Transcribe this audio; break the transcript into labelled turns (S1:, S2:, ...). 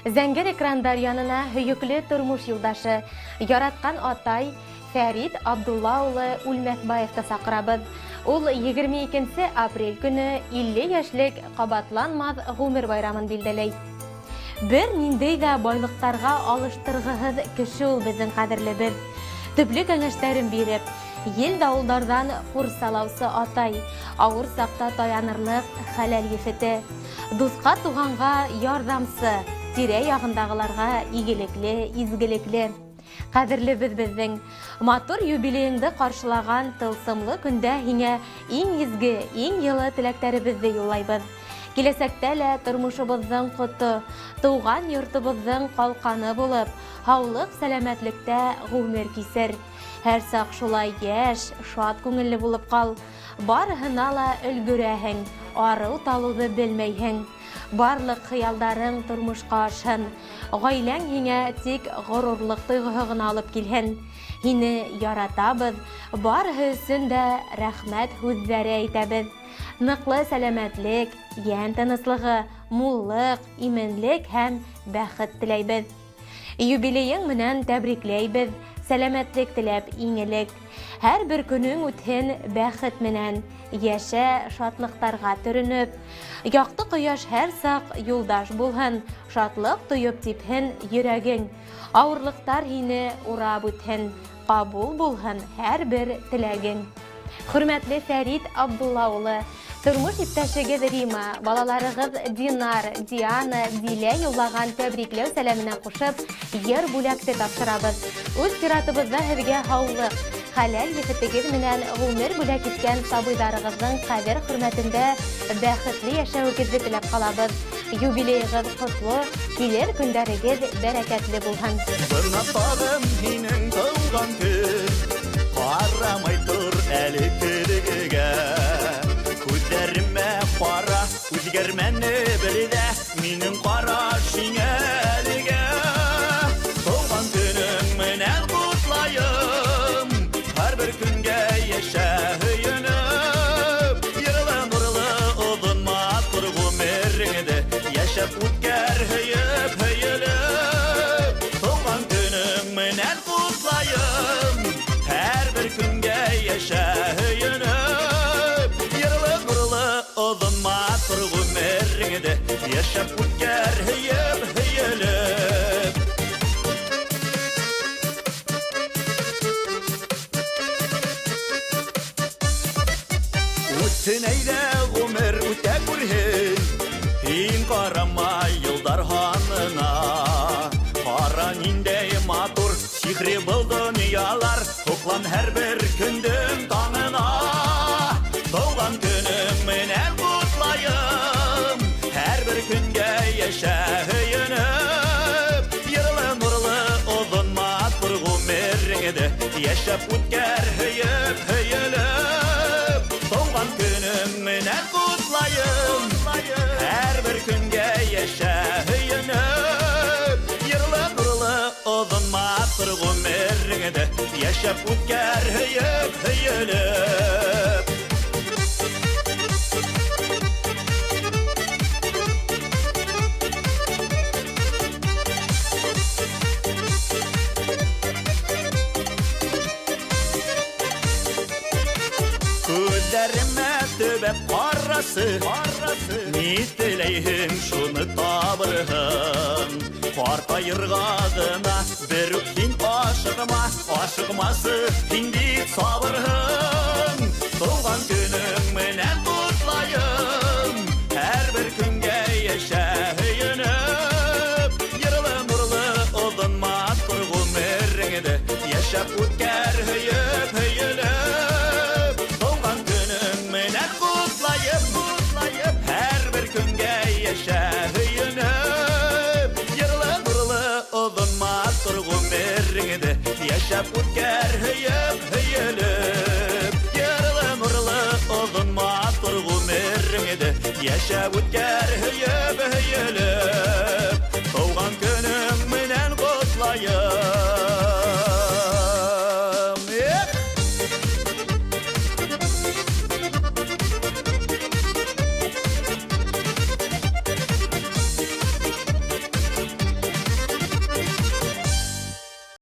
S1: Зәңгәр экрандар янына һөйөклө тормош юлдашы, яратҡан атай Фәрит Абдулла улы Үлмәҫбаевты саҡырабыҙ. Ул 22 апрель көнө 50 йәшлек ҡабатланмаҫ ғүмер байрамын билдәләй. Бер ниндәй ҙә байлыҡтарға алыштырғыһыҙ кеше ул беҙҙең ҡәҙерлебеҙ. Төплө кәңәштәрен биреп, ел-дауылдарҙан ҡурсалаусы атай, ауыр саҡта таянырлыҡ хәләл ефете, дуҫҡа туғанға ярҙамсы, тирә-яғындағыларға игелекле, изгелекле. Ҡәҙерлебеҙ беҙҙең. Матур юбилейыңды ҡаршылаған тылсымлы көндә һиңә иң изге, иң йылы теләктәребеҙҙе юллайбыҙ. Киләсәктә лә тормошобоҙҙоң ҡото, тыуған йортобоҙҙоң ҡалҡаны булып, һаулыҡ, сәләмәтлектә ғүмер кисер. Һәр саҡ шулай йәш, шат күңелле булып ҡал. Барыһына ла өлгөрәһең, арыу-талыуҙы белмәйһең. Барлыҡ хыялдарың тормошҡа ашһын. Ғаиләң һиңә тик ғорурлыҡ тойғоһо ғына алып килһен. Һине яратабыҙ, барыһы өсөн дә рәхмәт һүҙҙәре әйтәбеҙ. Ныҡлы сәләмәтлек, йән тыныслығы, муллыҡ, именлек һәм бәхет теләйбеҙ. Юбилейың менән тәбрикләйбеҙ, сәләмәтлек теләп иң элек. Һәр бер көнөң үтһен бәхет менән, йәшә шатлыҡтарға төрөнөп. Яҡты ҡояш һәр саҡ юлдаш булһын, шатлыҡ тойоп типһен йөрәгең. Ауырлыҡтар һине урап үтһен, ҡабул булһын һәр бер теләгең. Хөрмәтле Фәрит Абдулла улы, тормош иптәшегеҙ Рима, балаларығыҙ Динар, Диана, Дилә юллаған тәбрикләү сәләменә ҡушып, йыр бүләкте тапшырабыҙ. Үҙ сиратыбыҙҙа һеҙгә һаулыҡ, хәләл ефетегеҙ менән ғүмер бүләк иткән сабыйҙарығыҙҙың ҡәҙер-хөрмәтендә бәхетле йәшәүегеҙҙе теләп ҡалабыҙ. Юбилейығыҙ ҡотло, килер көндәрегеҙ бәрәкәтле булһын.
S2: Бына тағын һинең тыуған көн, ҡарамай тор әле көҙгөгә. Күҙҙәремә ҡара, үҙгәрмәне бер ҙә минең ҡараш һиңә әлегә. Тыуған көнөң менән ҡотлайым, һәр бер көнгә йәшә һөйөнөп. Йырлы нурлы оҙон матур ғүмереңде йәшәп үткәр һөйөп һөйөлөп. Тыуған көнөң менән ҡотлайым, һәр бер көнгә йәшә һөйөнөп. Йырлы нурлы оҙон матур ғүмереңде йәшәп үткәр һөйөп һөйөлөп. Үтһен әйҙә ғүмер үтә күрһен, һин ҡарама йылдар һанына. Ҡара ниндәй матур сихри был донъялар, һоҡлан һәр бер көндөң таңына. Тыуған көнөң менән ҡотлайым, һәр бер көнгә йәшә һөйөнөп. Йырлы нурлы оҙон матур ғүмереңде йәшәп үткәр һөйөп һөйөлөп. Тыуған көнөң менән ҡотлайым, һәр бер көнгә йәшә һөйөнөп. Йырлы нурлы оҙон матур ғүмереңде йәшәп үткәр һөйөп һөйөлөп. Күҙҙәремә төбәп ҡарасы, ни теләйһең шуны табырһың. Ҡартайырға ғына бер үк һин ашыҡма, ашыҡмасы һин бит сабырһың. Тыуған көнөң менән ҡотлайым, һәр бер көнгә йәшә һөйөнөп. Йырлы нурлы оҙон матур ғүмереңде йәшәп үткәр һөйөп һөйөлөп. Тыуған көнөң менән ҡотлайым, һәр бер көнгә йәшә һөйөнөп. Йырлы нурлы оҙон матур ғүмереңде йәшәп үткәр һөйөп һөйөлөп. Йырлы нурлы оҙон матур ғүмереңде йәшәп үткәр һөйөп һөйөлөп.